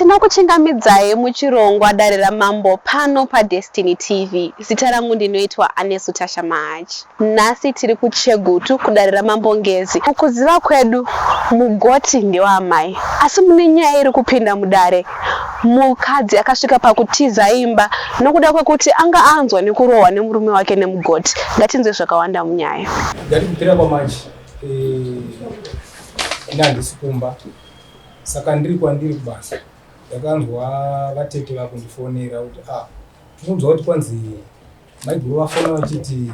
Tinokuchingamidzai muchirongwa Dare raMambo pano paDestiny TV. Zita rangu ndinoitwa Anesu Tasha Mahachi. Nhasi tiri kuChegutu kudare raMambo Ngezi. Mukuziva kwedu mugoti ndewaamai asi mune nyaya iri kupinda mudare. Mukadzi akasvika pakutiza imba nokuda kwekuti anga anzwa nekurohwa nemurume wake nemugoti. Ngatinzwe zvakawanda munyaya. Ndati kupera kwaMarch eh, ini handisi kumba saka ndiri kwandiri kubasa ndakanzwa vatete vakundifonera kuti ah tinonzwa kuti kwanzi maiguru vafona vachiti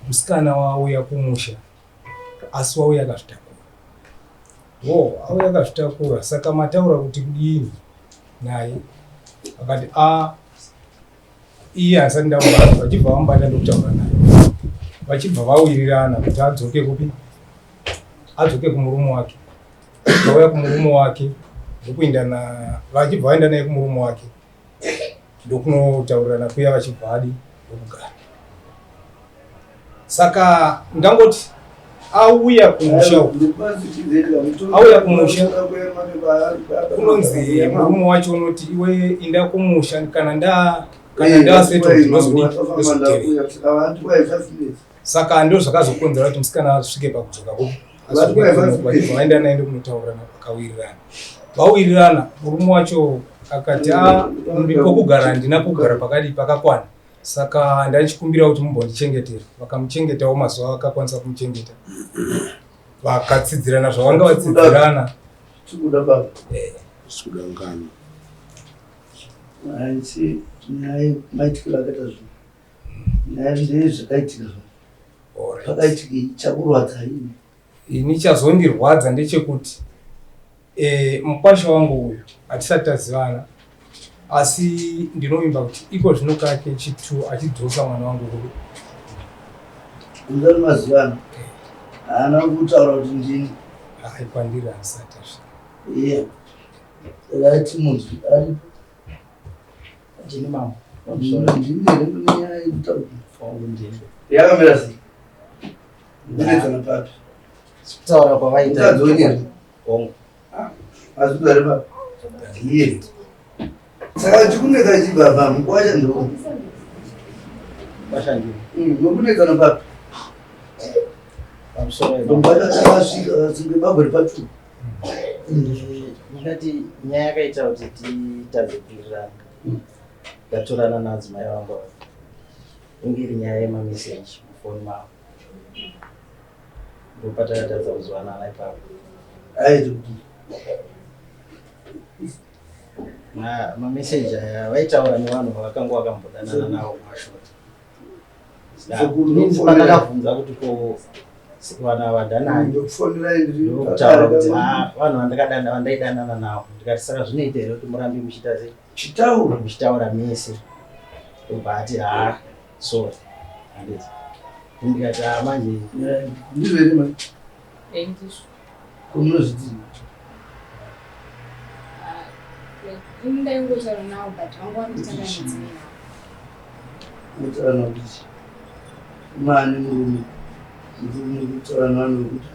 musikana wauya kumusha asi wauya akazvitakura wo auya akazvitakura saka mataura kuti kudini naye akati a ah, iye asati ndamubata vachibva vamubata ndokutaura naye vachibva vawirirana kuti adzoke kupi adzoke kumurume wake vauya kumurume wake ndokuinda na vachibva vaenda naye kumurume wake ndokunotaurirana kuya vachibva adi ndokugara saka ndangoti auya kumusha uku auya kumusha kunonzi murume wacho unoti iwe inda kumusha kana nda kana ndasettle ndinozodii ndozotevera saka ndo zvakazokonzera kuti musikana asvike pakudzoka vachibva vaenda naye ndokunotaurana vakawirirana vawirirana murume wacho akati ah, pokugara handina pokugara pakadii pakakwana saka ndaichikumbira kuti mumbondichengetera vakamuchengetawo mazuva vakakwanisa kumuchengeta vakatsidzirana zvavanga vatsidzirana tikuda baba eh. tikuda ngano hanzi nyaya maitikiro akaita zvinhu nyaya ndezvakaitika zva pakaitika chakurwadza ini ini chazondirwadza ndechekuti E, mukwasha wangu uyu hatisati tazivana asi ndinovimba kuti iko zvino kake chitu achidzosa mwana wangu kubi Ungari mazivana haana kutaura kuti ndini hai kwandiri haasati asvika iye saka timunzwi aripo Ndini mambo. Ndini here kune nyaya yekutaura Wangu ndini. Yakamira sei? Ndinetsana papi? Kutaura kwavaita. Mukadzi wenyu Hongu. Ah, asi kugare papi? Iye. Saka chikunetsa chibaba mukwasha ndo. Mukwasha ndini. Mukunetsana papi? Pamusoro. Mukwasha akasvika asinge bagore pachu. Ndingati nyaya yakaita kuti titadze kuwirirana. Ndatorana naadzimai vangu ava. Inge iri nyaya yemameseji mufoni mavo. Ndopatakatadza kuzwanana ipapo. Aiti kuti Mameseji aya vaitaura nevanhu vavakanga vakambodanana navo kumashure. Sekuru, Inini ndokufonera. pandakabvunza kuti ko vanhu ava danani ndokufonerai ndiri ndokutaura kuti "Ah, vanhu vandakadana vandaidanana navo ndikati saka zvinoita here kuti murambe muchiita sei chitaura muchitaura mese ndobva ati haa sorry handiti ndikati haa manje ndizvo here mai Eh, ndizvo. ko munozvitii Ah, like, ini ndaingotaura nawo but vanga vanotanga nedzimwe nhau. Mutaura nawo kuti mani murume murume kutaura nawo kuti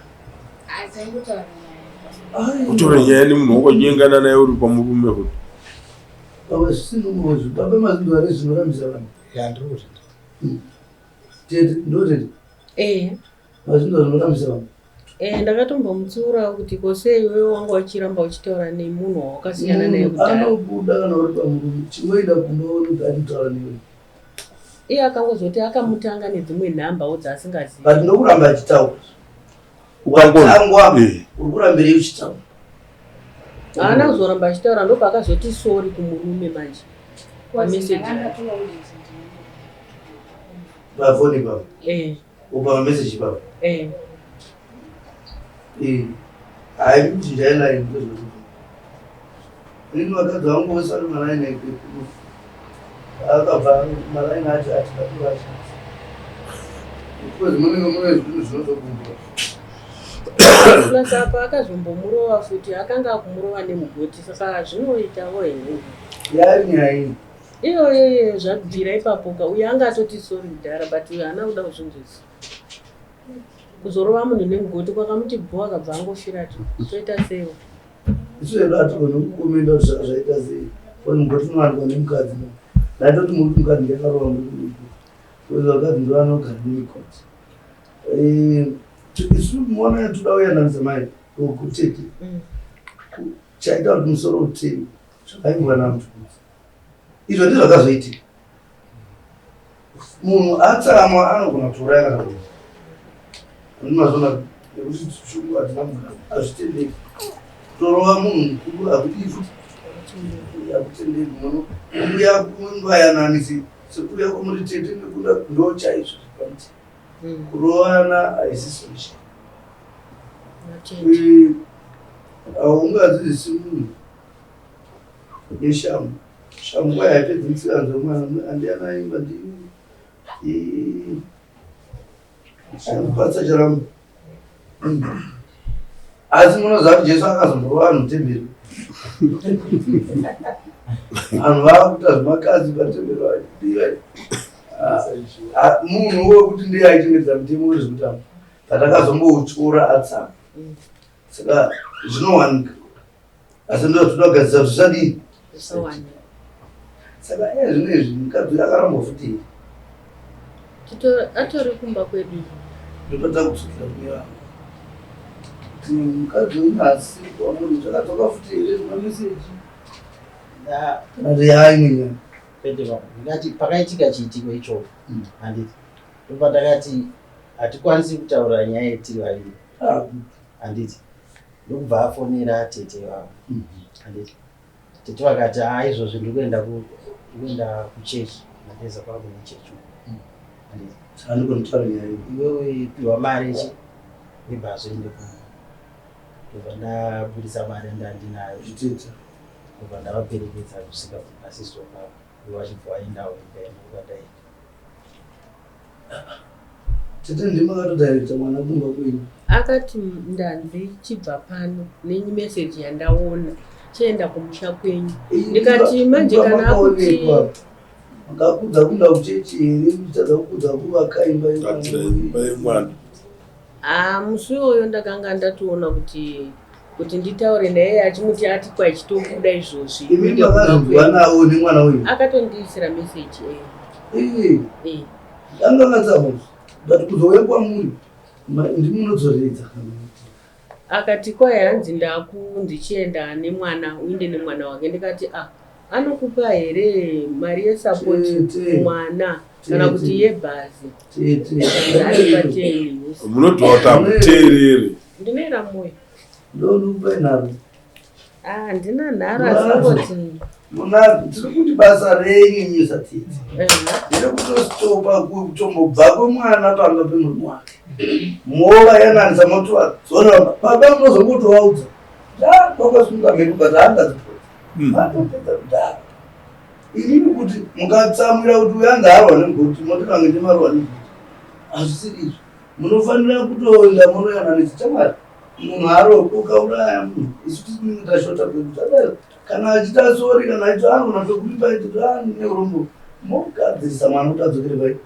Ah, taingotaura nyaya. Kutora nyaya nemunhu wakanyengana naye uri pamurume kuti. Baba zvisina baba mazindu ari zvinorambisa vanhu. Ya ndiri kuzvita. Tete ndotete. Eh. Mazindu zvinorambisa vanhu. Eh, ndakatombomutsiurawo kuti ko sei iwewe wanga uchiramba uchitaura nemunhu wawakasiyana naye kudhara. Anobuda kana uri pamurume chingoenda kumba unoti anotaura newe. Iye akangozoti akamutanga nedzimwe nhambawo dzaasingazivi. But ndokuramba achitaura. Watangwa uri kurambirei uchitaura? Haana kuzoramba achitaura ndopaakazoti sorry kumurume manje. Pameseji. Pafoni ipapo. Eh. Upa mameseji ipapo. Eh. Eh. Hayi kuchinja line ndozvo. Ini vakadzi vangu vose vari malaini ekuno. Akabva malaini acho atikatovacha. Because munenge mune zvinhu zvinotokumbura. Plus apa akazombomurova futi akanga akumurova nemugoti saka zvinoitawo here? Yari nyaya iyi. Iyoyo iyoyo zvabvira ipapo ka uyo anga atoti sorry kudhara but uyo haana kuda kuzvinzwisa. Kuzorova munhu nemugoti kwakamuti bho akabva angofira tu. Toita seiwo? Isu hedu hatigoni kukomenda kuti zvaka zvaita sei. Because mugoti unowanikwa nemukadzi. Ndaitoti muri mukadzi ndiye akarova muri kumugoti. Because vakadzi ndo vanogara nemikoti. Eh, isu muona toda kuyananisa mai kutete. Chaita kuti musoro uteme zvakaingwa naMtukudzi. Izvo ndizvo zvakazoitika. Munhu atsamwa anogona kutouraya kana kuti andimazvona nekuti shungu hadzina mugano hazvitendeki. Kutorova munhu mukuru hakudii futi hakutendeki muno kuuya kungayananisi sekuuya kwamuri tete nekuda ndo chaizvo zvepamutemo. Kurovana haisi solution. Haungadzidzisi munhu neshamhu. Shamhu kwai haipedzi musikanzwa mwana andiyana imba ndi shamupatsa charamu. Asi munoziva kuti Jesu akazomborova vanhu mutemberi. Vanhu vakuita zvemakadzi patemberi vachidiwa. Munhu wekuti ndiye aichengetedza mutemo wezveutano but akazomboutyora atsama. Saka zvinowanika asi ndo zvatoda kugadzirisa kuti zvisadii. Zvisawanika. Saka iye zvino izvi mukadzi uyu akarambwa futi here? Atori kumba kwedu. Ndotadza kudzokera kune vamwe. Kuti mukadzi uyu haasi kwamuri zvakadzoka futi here zvimameseji? Kana kuti yaimwe nyaya. Kwete baba, ndingati pakaitika chiitiko ichocho handiti ndopandakati hatikwanisi kutaura nyaya yetiri vaviri handiti ndokubva afonera tete vavo handiti tete vakati haa izvozvi ndiri kuenda kuenda kuchechi mandeza kwangu nechechi handiti Handikoni nyaya iyi. Iwewe piwa mari chi yebhazi uende kumba. Ndobva ndaburitsa mari yandandinayo Zvitete. Ndobva ndavaperekedza kusvika kubus stop apo ivo vachibva vaendawo ikaenda kwataenda. Tete ndimi makatodirecta mwana kumba kwenyu. Akati ndanzi chibva pano nemeseji yandaona chienda kumusha kwenyu. Ndikati manje kana akuti Makakudza kunda kuchechi here muchitadza kukudza kuvaka imba Gadzira imba yemwana. Ah, musi iwoyo ndakanga ndatoona kuti kuti nditaure naye achimuti ati kwachitobuda izvozvi. Imi uende kumba makazonzwa kwenyu. nawo nemwana uyu. Akatondiisira message eh. Eh, Eh. anga akatsamwa but kuzouya kwamuri ndimi munodzoreredza kana kuti. Akati kwai hanzi ndakunzi chienda nemwana uinde nemwana wake ndikati ah anokupa here mari yesupport Tete. mwana kana Tete. kuti yebhazi Tete. Andipa 10 usi. Munodwa kuti hamuteereri. Ndinoera moyo. Ndonokupai nharo. Ah, handina nharo asi kungoti Muna tiri kuti basa renyu imi satete. eh, Ndiri kutostopa kutombobva kwemwana pamba pemurume wake. Mova yananisa motovadzora baba munozongotovaudza. Kwakasunga mhepo but haangadzipodza. Vatopedza kudhara. Inini kuti mukatsamwira kuti uyu anzi arwa nemugoti motorange ndimarwa nemugoti. Hazvisiri izvo. Munofanira kutoenda munoyananisa chamwari. Munhu aroko ukauraya munhu isu tinenge tashota kwedu zvadaro. Kana achiita sori kana achiita anogona kutokuipa iti neurombo mogadzirisa mwana kuti adzokere pai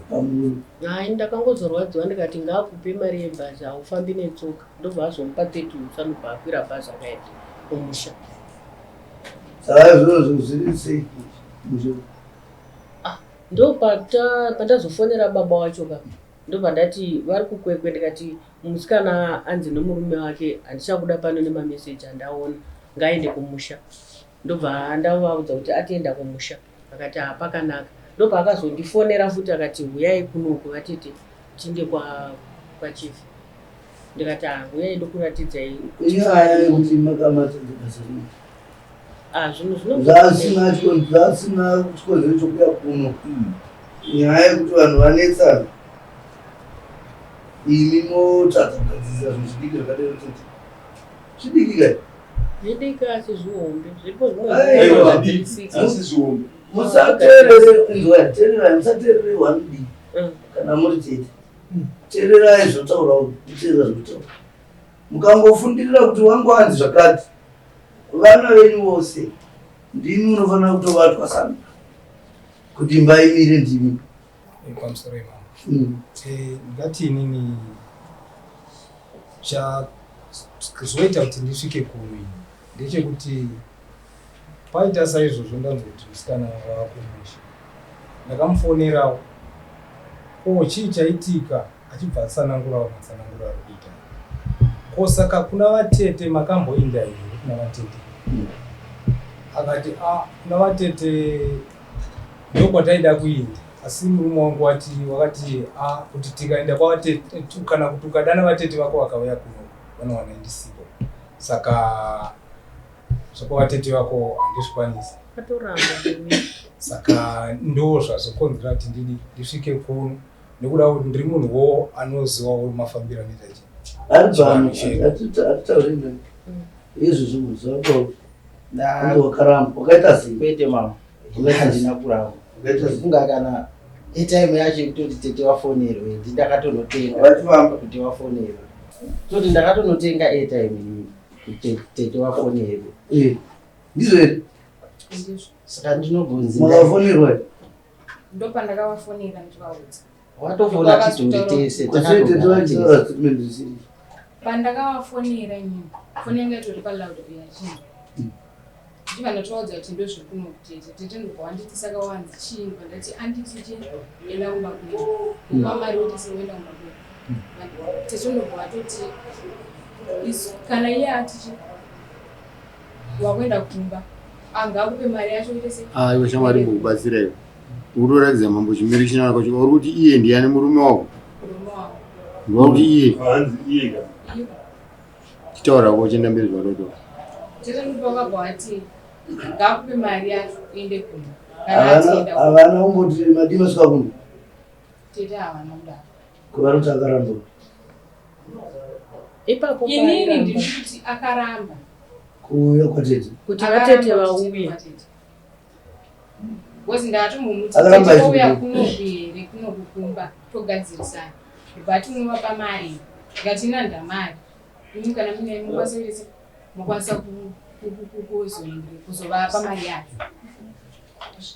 pamurume. Hai ndakangozorwadziwa ndikati ngaakupe mari yebhazi haufambi netsoka ndobva azomupa 30 usa ndobva akwira bhazi akaenda kumusha. Saka izvozvo zviri sei mushe? Ndopata pandazofonera baba wacho ka ndobva ndati vari kuKwekwe ndikati musikana anzi nemurume wake handichakuda pano nemameseji andaona ngaende kumusha ndobva ndavaudza kuti atienda kumusha akati hapakanaka ndobva akazondifonera futi akati huyai kunoku vatete tiinde kwachief ndikati ah huyai ndokuratidzai. Inyaya yekuti makamatadza basa rino. Ah, zvinhu zvino Zvasina chikonzero chokuya kuno. Nyaya yekuti vanhu vanetsana imi motadza kugadzirisa zvinhu zvidiki zvakadero tete. Zvidiki kai. Zvidiki asi zvihombe zviripo zvimwe Aiwa. zvinogadzirisiku. Asi zvihombe. Musateerere inzwai teererai musateerere one d kana muri tete. Teererai zvotaura muteerera zvotaura. Mukangofundirira kuti wangu anzi zvakati vana venyu vose ndimi munofanira kutovatwasanura kuti imba imire ndimi. Pamusoro imamo. Ndingati inini Chazoita kuti ndisvike kuno ini ndechekuti paita saizvozvo ndanzwa kuti musikana wava kumusha. Ndakamufonerawo ko chii chaitika achibva atsanangurawo matsananguro ari kuita. Ko saka kuna vatete makamboinda here kuna vatete? Akati ah kuna vatete ndokwataida kuinda asi murume wangu wati wakati ah kuti tikaenda kwavatete kana kuti ukadana vatete vako vakauya kuno vanowana ndisipo saka zvekwavatete vako handizvikwanisi. Atoramba kuuya. Saka ndo zvazokonzera kuti ndidi ndisvike kuno nekuda kuti ndiri munhu wo anozivawo mafambiro anoita chi Ari chivanhu pano chedu. hatitauri naye. Izvi zvinhu zvako Nda- wakaramba wakaita sei? Kwete mama, Wakaita sei? handina kuramba. Wakaita sei? Funga kana airtime yacho yekutoti tete wafonerwe ndi ndakatonotenga Vachifamba. kuti wafonerwe. Toti ndakatonotenga airtime inini kuti tete wafonerwe. Eh. Ndizvo here? Ndizvo. Saka ndinogonzi Makafonerwa here? Ndopandakavafonera ndichivaudza. watofona titori tese Kwese tete takatogara vachitaura tese. statement isiri. Pandakavafonera inini, foni yanga itori paloud yachinja. Ndichibva ndatovaudza kuti ndozviri kuno kutete. Tete ndobva wanditi saka wanzi chii? Ndobva ndati anditi chii? Enda kumba kwedu. Kupa mari woita sei woenda kumba kwedu. Tete ndobva watoti isu kana iye ati chii? Wakuenda kumba. Anga akupe mari yacho uite sei? Aiwa shamwari mbokubatsira iwe. Ukutoratidza mambo chimiro chinaka kwacho. Uri kuti iye ndiyani murume wako? Murume wangu. Ndiwa kuti iye Hanzi iye ka. Iye. chitaura kwako chienda mberi zvaroto. Tete ndobva wakabva wati ngaakupe mari yacho uende kumba. Kana ati Havana enda kumba. havana kumboti madii masvika kuno. Tete havana kudaro. Kuvanoti akaramba. Ipapo Inini paaramba. ndiri kuti akaramba. Kuuya kwatete. Kuti Akaramba vatete kuti tiende vauye. kwatete. Because ndatombomuti Akaramba tete touya achidii? kunoku here kunoku kumba togadzirisana. Ndobva ati unovapa mari. Ndikati ina ndamari. Imi kana mune mukwanisa kuita sei? Mokwanisa kuzovapa mari yacho.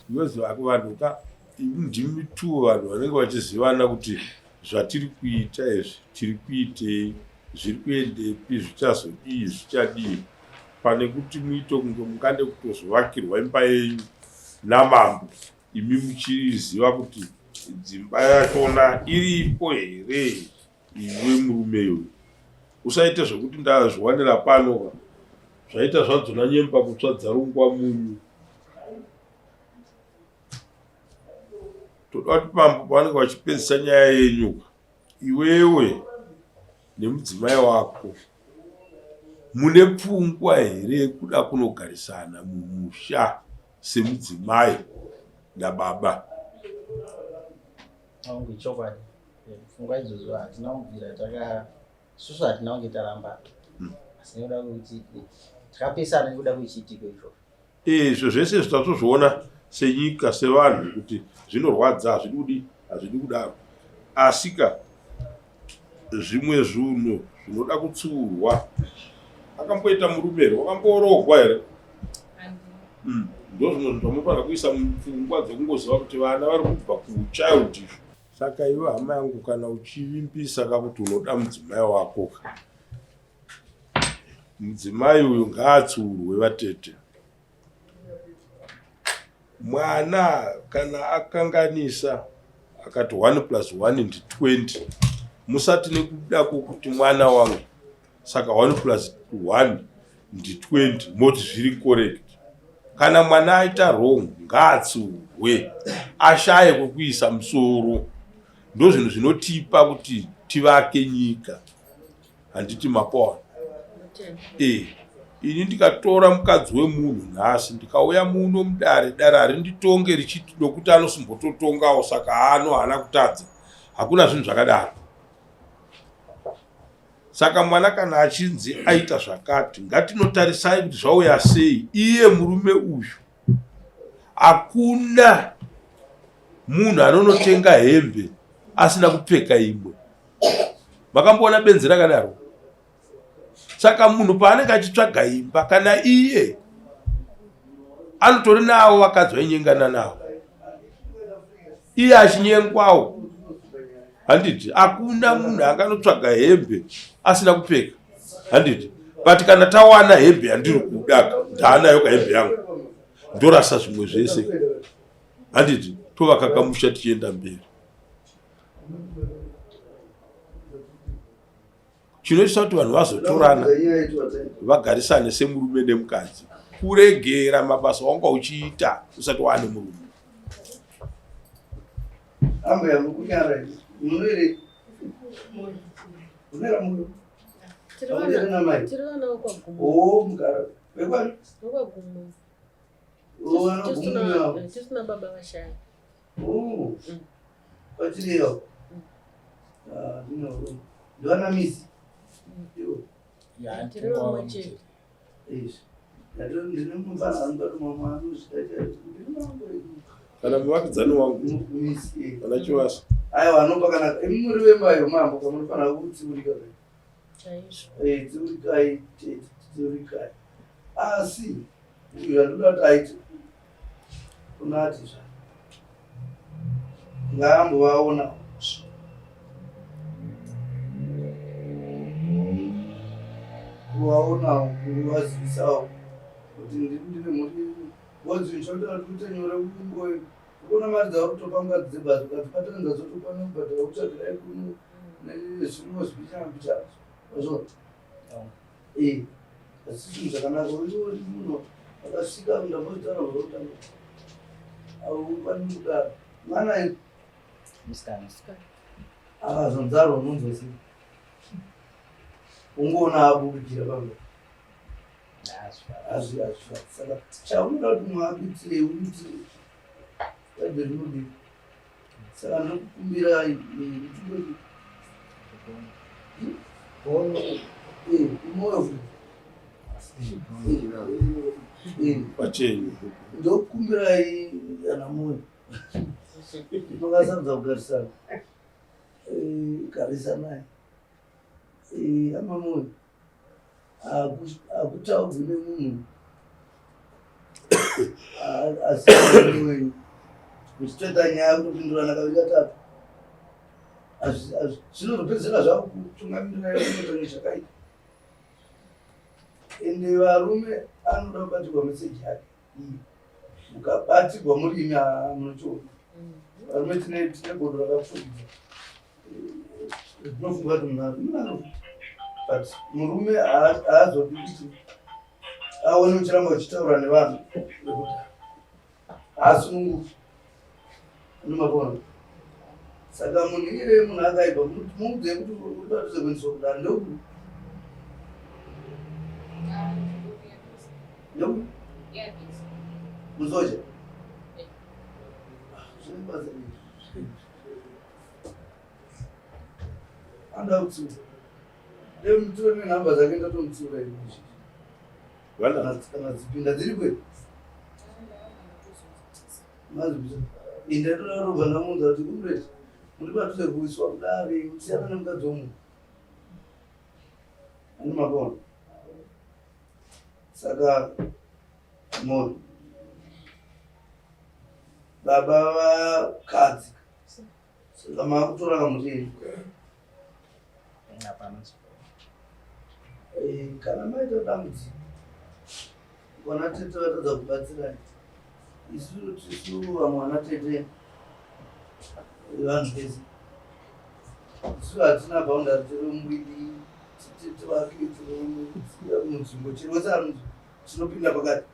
Because vanhu ka imi ndimi tu vanhu vanenge vachizivana kuti zvatiri kuita izvi tiri kuitei zviri kuendepi zvichazodii zvichadii pane kuti muite kunge mungade kutozovakirwa imba yenyu namambo imi muchiziva kuti dzimba yachona iripo here iwe murume iwe usaite zvekuti ndazviwanira pano ka zvaita zvadzona nyemba kutsva dzarungwa munyu toda kuti mambo pavanenge vachipedzisa nyaya yenyu ka iwewe nemudzimai wako mune pfungwa here yekuda kunogarisana mumusha semudzimai nababa? Hongu ichokwadi. Pfungwa idzodzo hatina kubvira taka isusu hatina kunge taramba. Asi nekuda kwekuti takapesana nekuda kwechiitiko ichocho. Izvo zvese izvo tatozviona senyika sevanhu kuti zvinorwadza hazvidi kudi hazvidi kudaro asika zvimwe zvinhu zvinoda kutsiurwa. Akamboita murume here? Wakamboroogwa here? Ndozvimwe zvinhu zvamunofanira kuisa mupfungwa dzekungoziva kuti vana vari kubva kuchild izvo. Saka iwe hama yangu kana uchivimbisa ka kuti unoda mudzimai wako ka, mudzimai uyu ngaatsiurwe vatete. Mwana kana akanganisa akati 1 plus 1 ndi 20 musati nekuda kwokuti mwana wangu saka 1 plus 1 ndi 20 moti zviri correct. Kana mwana aita wrong ngaatsiurwe ashaye kwekuisa musoro. Ndozvinhu zvinotipa kuti tivake nyika. Handiti mapaona? Ini ndikatora mukadzi wemunhu nhasi ndikauya muno mudare, dare harinditonge richiti nokuti anosimbototongawo saka ano haana kutadza. Hakuna zvinhu zvakadaro. Saka mwana kana achinzi aita zvakati, ngatinotarisai kuti zvauya sei. Iye murume uyu hakuna munhu anonotenga hembe asina kupfeka imwe. Makamboona benzi rakadaro? Saka munhu paanenge achitsvaga imba, kana iye anotori navo vakadzi vainyengana navo, iye achinyengwawo, handiti? Hakuna munhu anganotsvaga hembe asina kupfeka. Handiti? But kana tawana hembe yandiri kuda ndaanayo kahembe yangu ndorasa zvimwe zvese. Handiti? Tovaka kamusha tichienda mberi. Chinoitisa kuti vanhu vazotorana vagarisane semurume nemukadzi kuregera mabasa wanga uchiita usati waane murume. Ambuya mukunyara munoere unera moyo Tiri namai tiri vana vekwagumo. Oh mugara vekwani Vekwagumo. Oh vana gumo. Tisina baba vashaya. Oh. Kwatiriyo. Ah ndino. Ndivana misi. Iwo. Ya, Tiri vamwe chete. Izvi. Ndine mufana anoda mama anozvida chaizvo. Ndine mambo Kana muvakidzani wangu misi. ana Chivasa. Aiwa anopa kana imi muri vembayo mambo kamunofanira kutsiurika. Chaizvo. Eh tsiurikai tete tsiurikai. Asi uyu anoda kuti aite kunati zva. Ngaambovaona. Kuvaonawo kuvazivisawo kuti ndine mhuri wodzi unoda kuti uite nyore kungoe kuona mari dzauri kutopa mukadzi dzebhazi ukadzibatanidza dzotokwana kubhadhara kutsvagirai kuno nezvimwe zvipichana pichana azvo eh asi zvinhu zvakanaka uri uri munhu akasvika ndambozvitaura zvakutanga aufaniri kudaro mwana Musikana. akazonzarwa unonzwa sei ungoona aburikira pamba Hazvi. azvi azvi saka chaunoda kuti munhu akuitirei umuitire bhaibheri rinodii saka ndinokukumbirai ndichingoti Gono. moyo Pachenyu. ndokukumbirai ana moyo makasarudza kugarisana garisanai ama moyo hakutaurwi nemunhu asi wenyu muchitoita nyaya kutopindurana kaviri katatu zvinozopedzisira zvakutungamirirai kunotonge zvakaita ende varume anoda kubatirwa meseji yake iyi mukabatirwa muri imi munochiona varume tine tine godo rakapfurikidza tinofunga kuti munhu munhu but murume haazodi kuti aone uchiramba uchitaura nevanhu nekuti haasununguki anomapona saka munhu iyeye munhu akaipa muudzei kuti uri padhuze kuendeswa kudare ndoku ndoku musoja zvine basa rei anoda kutsiura ndemuture nenhamba dzake ndatomutsiura ini Vana kana dzipinda dziri kwe mazvibisa indatorarobva ndamuudza kuti kumreti muri padhuze kuiswa kudare musiyana nemukadzi womunhu ane mapona saka moyo baba vakadzi saka makutora kamuti Hapana. Kana maita dambudziko vana tete vatadza kubatsirai isu tisu vamwe vana tete vanhu vese isu hatina boundary tiri mubidi tivake tiri munzvimbo chero wese ari munzvimbo tinopinda pakati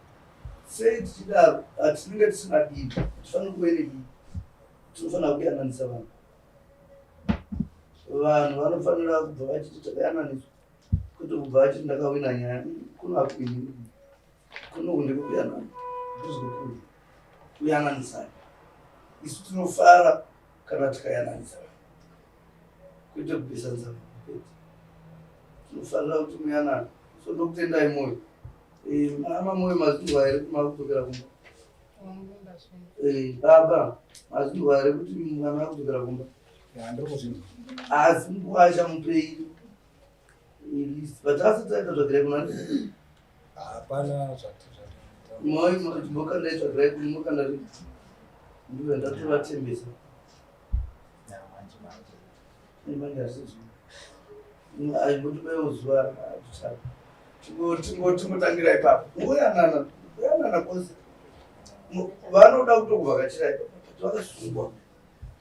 sei tichidaro hatinenge tisina divi hatifaniri kuve nedivi tinofanira kuyananisa vanhu vanhu vanofanira kubva vachiti takayananiswa kwete kubva vachiti ndakawina nyaya kuno hakuwini kuno ndekukuyanana ndizvokuru kuyananisana isu tinofara kana tikayananisa vanhu kwete kupesanisa vanhu kwete tinofanira kuti muyanana so ndokutendai moyo ama moyo mazinzwa here kuti makudzokera kumba baba mazinzwa here kuti mwana akudzokera kumba Ya, ndiri kuzvinzwa. Asi mukwasha mupei list but asati aita tsvagirai kuna Hapana zvati zvati. moyo mokanda tsvagirai kuno mokanda ndiwe ndatovatembesa Manje manje. manje asizvo Aimbotibewo zuva tingotangira ipapo. Kungoyanana, kuyanana kwose. Vanoda kutokuvhakachira ipapo but vakasungwa.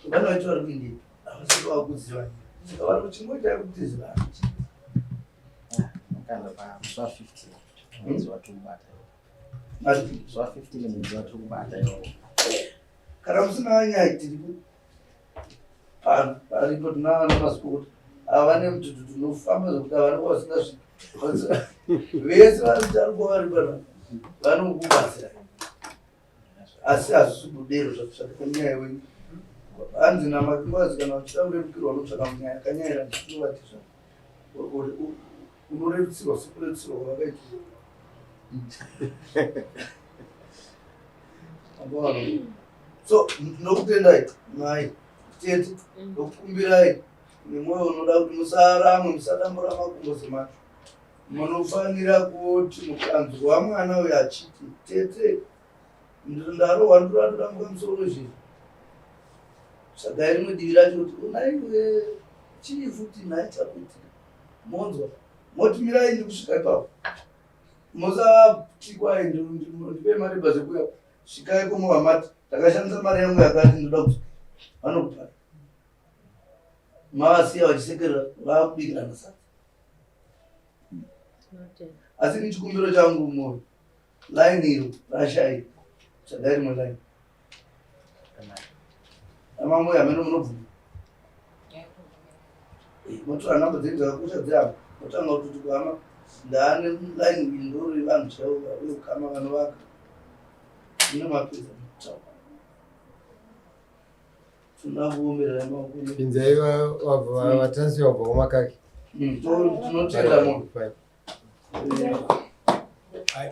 Vana vacho vari kuindepi? Havasi vakuziva. Saka vari kuti chingoitai kuti tizivane. Kana pamusi wa 15 mwedzi watiri kubata. Musi wa 15 mwedzi watiri kubata iwowo. Kana musina nyaya tiripo pano paripo tina vana mazvikokota ava vane mututu tunofamba zvekuti havana kwavasingasviki vese vari kutarikwa vari pana vanokubatsira asi hazvisi kudero zvakutsvaka nyaya wenyu hanzi namakingwazi kana uchida kurerukirwa unotsvaka munyaya kanyaya ndichinovati zva unorerutsirwa sekurerutsirwa kwavakaita so ndinokutendai mai tete ndokukumbirai nemwoyo unoda kuti musaramwe musadambura makumbo semacho munofanira kuti mukanzwa mwana uyo achiti tete ndarohwa ndoda todamuka musoro izvizvi tsvagai rimwe divi racho kuti unaiwe chii futi nhai chakuitika monzwa moti mirai ndikusvika ipapo musati kwai ndipei mari bhazi kuya svikai komova mati ndakashandisa mari yangu yakati ndoda kuti vanokupai mavasiya vachisekerera vakubikirana sadza asi ni chikumbiro changu moyo line iro rashai tsvagai rimwe line amamoyo hameno munobvuma eh, motora namba dzenyu dzakakosha dzehama motanga kutoti kuhama ndaane line iyi ndori vanhu chaivo uye kukama vanovaka ino mapedza kutaura tinoda kuomerera maoko Pinzai vatransfer vabva kwamakaki. Tinotenda munhu.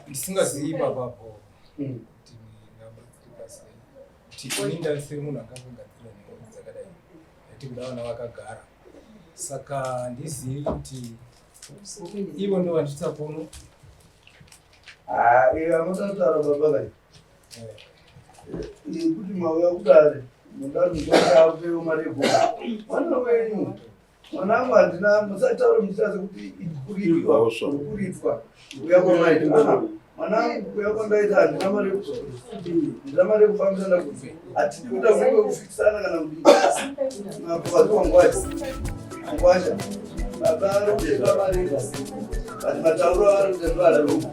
Ndisingazivi ipapapo hmm. kuti ndingabatsirika sei kuti ini ndandisiri munhu angangogadzira nhoroondo dzakadai ndaiti kuda vana vakagara saka ndizivi kuti ivo ndo vanditsa kuno ah, iyo amosataura baba kai eh. kuti mauya kudare mundari mutoapewo mari yekuva mwana wenyu Mwanangu handina musataure muchitaza kuti kuripiwa kuripwa kuya kwamaita mwanangu kuya kwandaita handina mari handina mari yekufambisa ndakuti hatidi kuita kunenge kufikisana kana kudii mapokati wangwacha wangwacha baba ari kutenga mari but matauro ari kutenga ari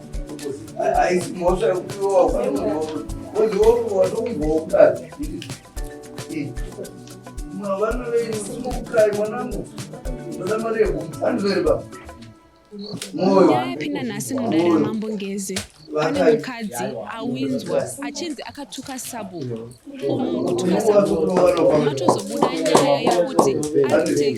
haisi mhosva yekuti wakozi watokunzwawo kudai Vana venyu simukai mwanangu, ndoda mari yekumufanira baba. Nyaya yapinda nhasi mudare raMambo Ngezi pane mukadzi awinzwa achinzi akatuka sabhuku. Umu mukutuka sabhuku matozobuda nyaya yekuti ari